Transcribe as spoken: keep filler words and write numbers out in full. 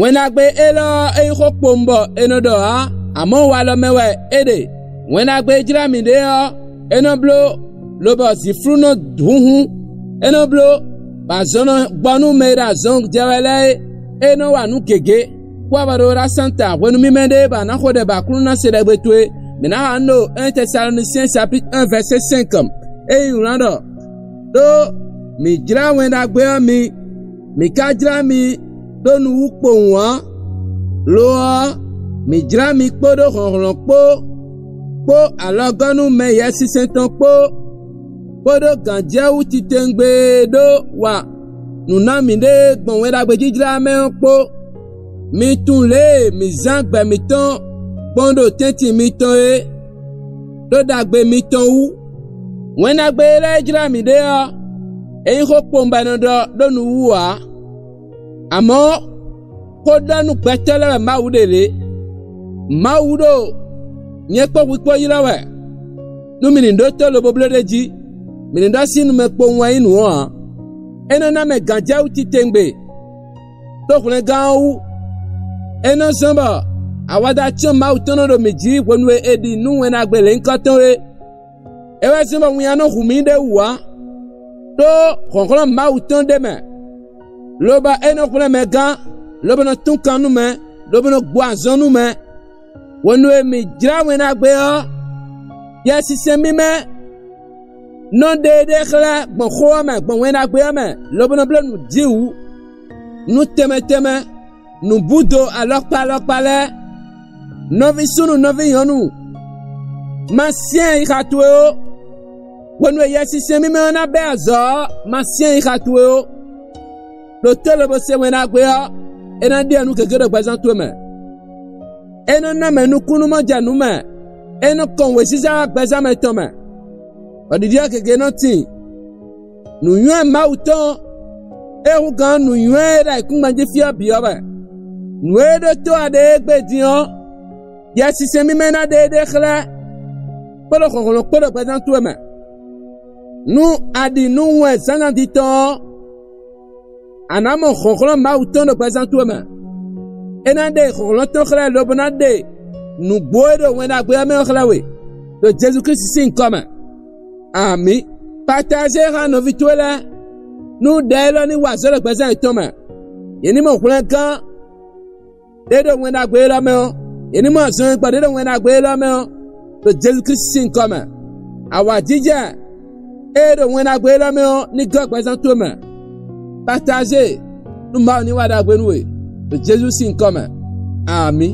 Wɛn Ɖagbe élɔ́ ɔ́, é nyí xó kpowun bɔ è nɔ ɖɔ ǎ, amɔ̌ walɔ mɛ wɛ é ɖe. Wɛn Ɖagbe e jlá mǐ ɖe ɔ́, é nɔ bló, lobɔ zǐflú nɔ húnhún; é nɔ bló, bɔ azɔn nɔ gbɔ nú mɛ e ɖo azɔn jɛ wɛ lɛ́ɛ é; é nɔ wa nǔ gěgé. Kú avɔ ɖo Santa hwenu mímɛ́ ɖé bɔ a nǎ xo ɖɛ bɔ Aklúnɔ ná se ɖagbe towe. Mǐ ná xa nú ɖo un Tɛsalonisiɛn sapitr un vɛ̌sé cinq. É nyí wlán ɖɔ: Ɖó mǐ jlá Wɛn Ɖagbe ɔ́ mi, mǐ ka jlá mi ɖó nǔwú kpowun ǎ; lo ɔ́, mǐ jlá mi kpódó hlɔ̌nhlɔ́n kpó, kpó alɔgɔ́ nú mɛ Yɛsinsɛn tɔn kpó, kpódó gǎnjɛwú titewungbe e ɖó wa nǔ ná mǐɖée gbɔn Wɛn Ɖagbe jijlá mɛ ɔ́ kpó. Mi tunwun lě e mǐ zán gbɛ mǐtɔn gbɔn ɖo tɛ́ntin mitɔn é, ɖó ɖagbe mitɔn wú. Wɛn Ɖagbe e lɛ́ɛ jlá mǐ ɖe ɔ́, é nyí xó kpowun bɔ è nɔ ɖɔ ɖó nǔ wú ǎ; amɔ̌, xó ɖɔ nú gbɛtɔ́ lɛ́ɛ wɛ Mawu ɖe lě. Mawu ɖo nyɛ kpó hwi kpó ylɔ́ wɛ, nú mì ní ɖótó lobo bló ɖ'é jí; mǐ ní ɖɔ sín nu mɛ kpowun wɛ nyí nǔ ɔ́ ǎ. É nɔ ná mɛ gǎnjɛwú titewungbe, ɖó hwlɛngán ɔ́ wú. É nɔ zɔ́n bɔ awada cyɔ́n Mawu tɔn nɔ ɖo mǐ jí hwenu e è ɖi nǔ Wɛn Ɖagbe lěhunkɔtɔn é. É wɛ zɔ́n bɔ winnyá nɔ hu mì ɖ'é wú ǎ, ɖó hlɔ̌nhlɔ́n Mawu tɔn ɖ'é mɛ, lobɔ é nɔ hwlɛ́n mɛ gán, lobo nɔ tún kan nú mɛ, lobo nɔ gbɔ azɔn nú mɛ. Hwenu e mǐ jlá Wɛn Ɖagbe ɔ́, Yɛsinsɛn mímɛ́ nɔ ɖe éɖée xlɛ́ gbɔn xó ɔ́ mɛ, gbɔn Wɛn Ɖagbe ɔ́ mɛ, lobo nɔ bló nǔ jǐ wǔ, nǔ tɛnmɛ tɛnmɛ, nǔbúdo alɔkpa alɔkpa lɛ́ɛ. Nɔví súnnu, nɔví nyɔ̌nu, ma syɛ́n yi xa towe ó. Hwenu e Yɛsinsɛn mímɛ́ ɔ́ ná bɛ́ azɔ̌ ɔ́, ma syɛ́n yi xa towe ó. Ɖo tó lobo se Wɛn Ɖagbe ɔ́, é ná ɖe nǔ gěgé ɖo gbɛzán towe mɛ. É nɔ ná mɛ nukúnnú mɔ jɛ nǔ mɛ; é nɔ kɔn wěziza wá gbɛzán mɛ tɔn mɛ, bɔ ɖiɖi ɔ́ gěgé nɔ tin. Nǔnywɛ́ Mawu tɔn e hú gǎn nǔnywɛ́ e ɖo ayǐkúngban jí fí ɔ́ bǐ ɔ́ wɛ. Nǔ e ɖótó a ɖe égbé din ɔ́, Yɛsinsɛn mímɛ́ ná ɖe éɖée xlɛ́, kpódó hlɔ̌nhlɔ́n kpó ɖo gbɛzán towe mɛ. Nú a ɖi nǔ wɛn zǎnzǎn din tɔn ɔ́, a nǎ mɔ hlɔ̌nhlɔ́n Mawu tɔn ɖo gbɛzán towe mɛ. É ná ɖe hlɔ̌nhlɔ́n tɔn xlɛ́ lobo ná ɖe nǔgbó e ɖo Wɛn Ɖagbe ɔ́ mɛ ɔ́ xlɛ́ we, ɖo Jezu Klísu sín nyǐkɔ mɛ. Amǐ. Patajé xá nɔví towe lɛ́ɛ, nú ɖɛ élɔ́ ní wa azɔ̌ ɖo gbɛzán yětɔn mɛ; yě ní mɔ hwlɛngán ɖé ɖo Wɛn Ɖagbe élɔ́ mɛ ɔ́; yě ní mɔ azɔn e gbɔ ɖě ɖo Wɛn Ɖagbe élɔ́ mɛ ɔ́, ɖo Jezu Klísu sín nyǐkɔ mɛ. Awǎjijɛ e ɖo Wɛn Ɖagbe élɔ́ mɛ ɔ́ ní gɔ́ gbɛzán towe mɛ. Patajé, nú Mawu ní wa ɖagbe nú we, ɖo Jezu sín nyǐkɔ mɛ. Amǐ.